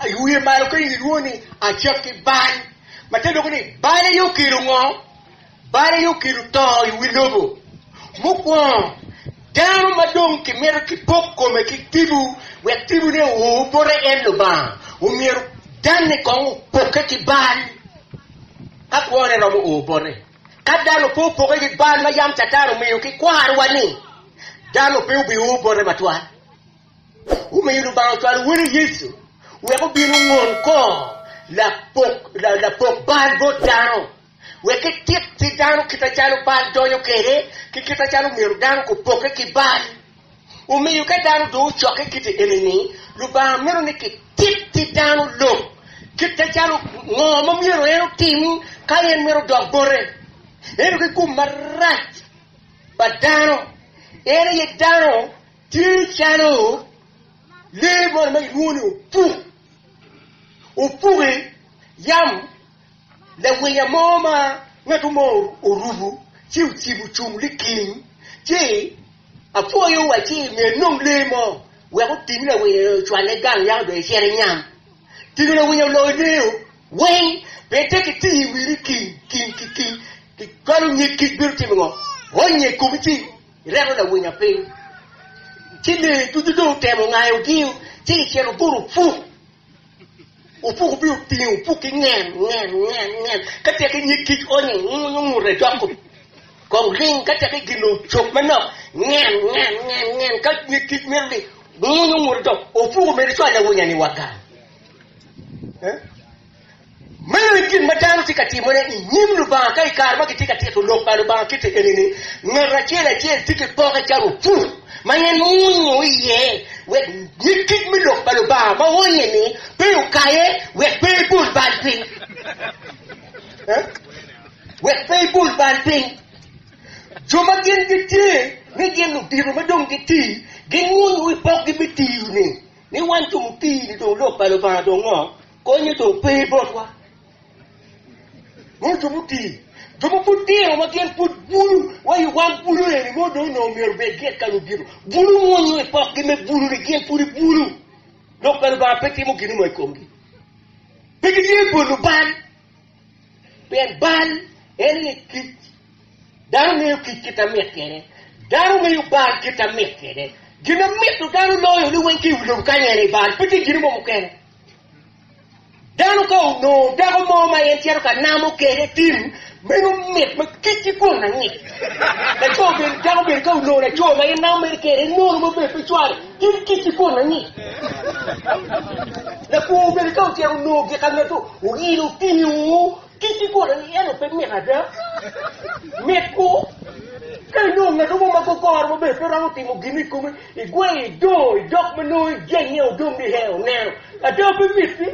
I wiye malo kany gilwongo ni acakki bal, ma te loko ni bal aye okelo ngo? Bal aye okelo to i wi lobo. Mukwongo, dano ma dong kimito kipok kome ki tipo wek tipone oo bote en Lubanga, omyero danne kong opokke ki bal ka kwone romo o bote. Ka dano pe opokke ki bal ma yam Catan omiyo ki kwarowa-ni, dano pe obio bote matwal. Omiyo Lubanga ocwalo Wode Yecu wek obin ongon kor lapok bal bot dano, wek etit ki dano kit acalo bal donyo kwede ki kit acalo myero dano gupokke ki bal. Omiyo ka dano dong ocokke kite eni-ni, Lubanga mito ni kitit ki dano lok kit acalo ngo ma myero en otim ka en mito dok bote. Ento ki gum marac pa dano, en aye dano Tye calo lee moni ma kilwongo ni opuk. Opuk-ki yam lawinya mo ma ngat mo orubo ci ocibo ocung liking ci apwoyo owacci myero enong lee mo wek oting lawinya-ni ocwale gang yako dong ecit enyam. Tingo lawinya oloyo lee-o weng pien tek itiyo i wi liking king ki king kicwalo nyig kic bino timo ngo? Onyo i komi ci Ireko lawinya piny, ci lee ducu dong otemo ngayogi, ci gicito bot opuk. Opuk obino otingo opuk ki ngen, ngen, ngen, ngen. Ka teke nyig kic onyo, ngunyo ngute doko kong ling. Ka teke gin ocok manok, ngen, ngen, ngen, ngen. Ka nyig kic mito ni ngunyo ngute dok, opuk omedde cwalo lawinya-ni wa gang. Eh? Meno aye gin ma dano tye ka timone i nyim Lubanga ka i kare ma gitye ka tito lok pa Lubanga kite eni-ni, ngat acel acel tye ki poke calo opuk ma en mwonyo iye wek nyig kic me lok pa Lubanga ma onye-ni pe okaye wek pe ebol bal piny. Wek pe ebol bal piny. Jo ma gin gitye ni gin ludito ma dong giti, ginwonyo i pokgi me tiyo-ni ni wan jo mutii-ni dong lok pa Lubanga dong ngo? Konye dong pe botwa. Mono jo mutii, jo ma pud tino ma gin pud bulu, wa i wang bulu eni mo dong onongo myero obed gin ka ludito. Bulu mwonyo i pokgi me bulu-ni, gin pud i bulu. Lok pa Lubanga pe timo gin mo i komgi. Pe giye bolo bal, pien bal en aye kic. Dano ngeyo kic kit amit kwede, dano ngeyo bal kit amit kwede. Gin ma mito dano loyo liweng ki i wi lobo kany en aye bal, pe tye gin mo mukene. Dano ka onongo dako mo ma en cito ka namo kwede tim, meno mit ma kic ki kwon angic. Laco bene, dako bene ka onongo laco ma en namo mere kwede nono ma bene pe cwale, tim kic ki kwon angic. Lakwo bene ka ocito onongo gik ka ngeto oilo otingo kic ki kwon angic, ento pe mit ada. Mit ku ka inongo ngat mo ma gogoro ma bene pe romo timo gin i kome, Igweyo idongo idok ma nongo ijenge odong ni he oneno. Ada pe mit-ti?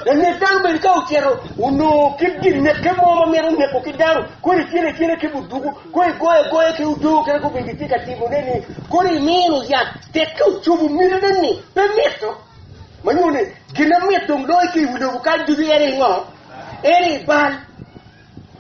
Lanek dano bene ka ocito onongo kit gin nekke mo ma mito neko ki dano, kodi icelo acela ki buduku, kodi igoyo agoya ki odoo kit ma gubedo gitye ka timone-ni, kodi imino yat tek ka ocobo mitine-ni pe mito. Ma nyuto ni gin ma mit dong loyo ki i wi lobo kany ducu en aye ngo? En aye bal.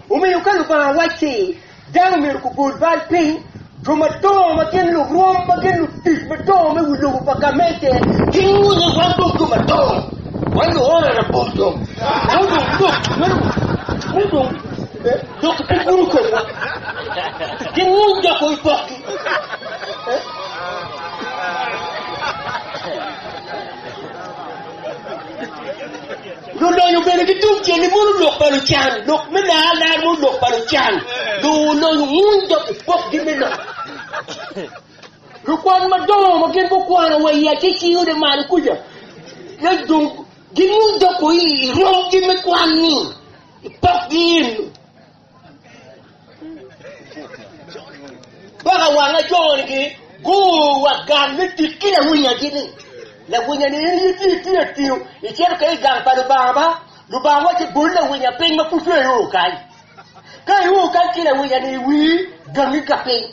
Omiyo ka Lubanga wacci dano myero gubol bal piny, jo madongo ma gin lurwom, ma gin lutic madongo me wi lobo pa gamente gingunye wan dong jo madongo, wan luhonorable dong, wan dong lok meno dong lok pe gudo komwa, ginguny doko i pokgi. Lulonyo bene gitungcel ni mono lok pa lucan, lok me lar lar mono lok pa lucan. Lulonyo nguny dok ipokgi me lok. Lukwan madongo ma gin gukwano wa i aceciode malo kuca, dong ginguny dok i rwomgi me kwan-ni, ipokgi eno. Paka wanga joni-gi guo wa gang me tic ki lawinyagi-ni. Lawinya-ni in aye tye itiyo atiyo, icito kwede i gang pa Lubanga ba? Lubanga wacci, Bol lawinya piny ma pud dong io kany. Ka io kany ki lawinya-ni i wii, gangi ka piny.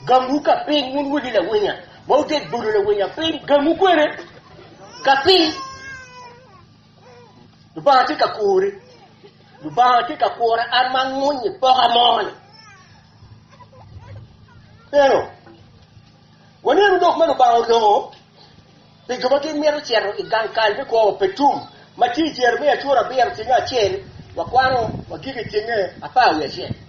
Gangwu ka piny, wun wegi lawinya ma wutet bolo lawinya piny, gangwu kwede ka piny. Lubanga tye ka kuri. Lubanga tye ka kura an ma angunyo i poka mo-ni. Ento, wanenu lok ma Lubanga oloko. Pi jo ma gimito cito i gang kal me kwo pe tum, ma tye i Jeremia cura abiro tyenge acel, wakwano wagik i tyenge 11.